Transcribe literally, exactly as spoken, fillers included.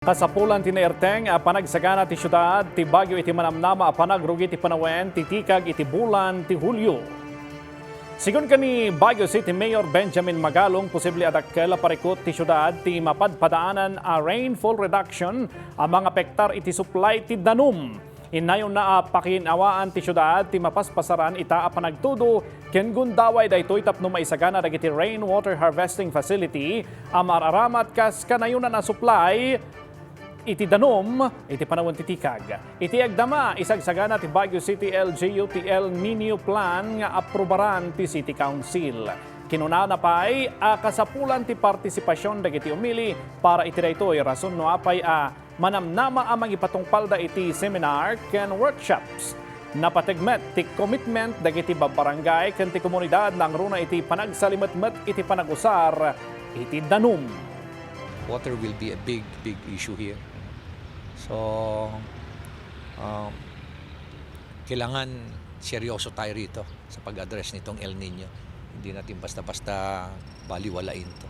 Kasapulan ti nairteng a panagsagana ti siudad ti Baguio iti manamnama a panagrugi ti panawen ti tikag iti bulan ti Hulio. Sigun ken ni Baguio City Mayor Benjamin Magalong, posible a dakkel a parikut ti siudad ti mapadpadaanan a rainfall reduction a mangapektar iti supply ti danum. Innayonna a pakiinawaan ti siudad ti mapaspasaran ita a panagtudo ken gundaway daytoy tapno maisagana dagiti rainwater harvesting facility a maararamat kas kanayonan a supply iti danum iti panawen ti tikag. Iti agdama, isagsagana ti Baguio City L G U ti El Nino Plan nga aprobaran ti City Council. Kinunana pay a kasapulan ti partisipasion dagiti umili para iti daytoy, rason no apay a manamnama a mangipatungpalda iti seminar ken workshops. Napateg met ti commitment dagiti babbarangay ken ti komunidad nangruna iti panagsalimetmet iti panagusar iti danum. Water will be a big, big issue here. So, um, kailangan seryoso tayo rito sa pag-address nitong El Nino. Hindi natin basta-basta baliwalain to.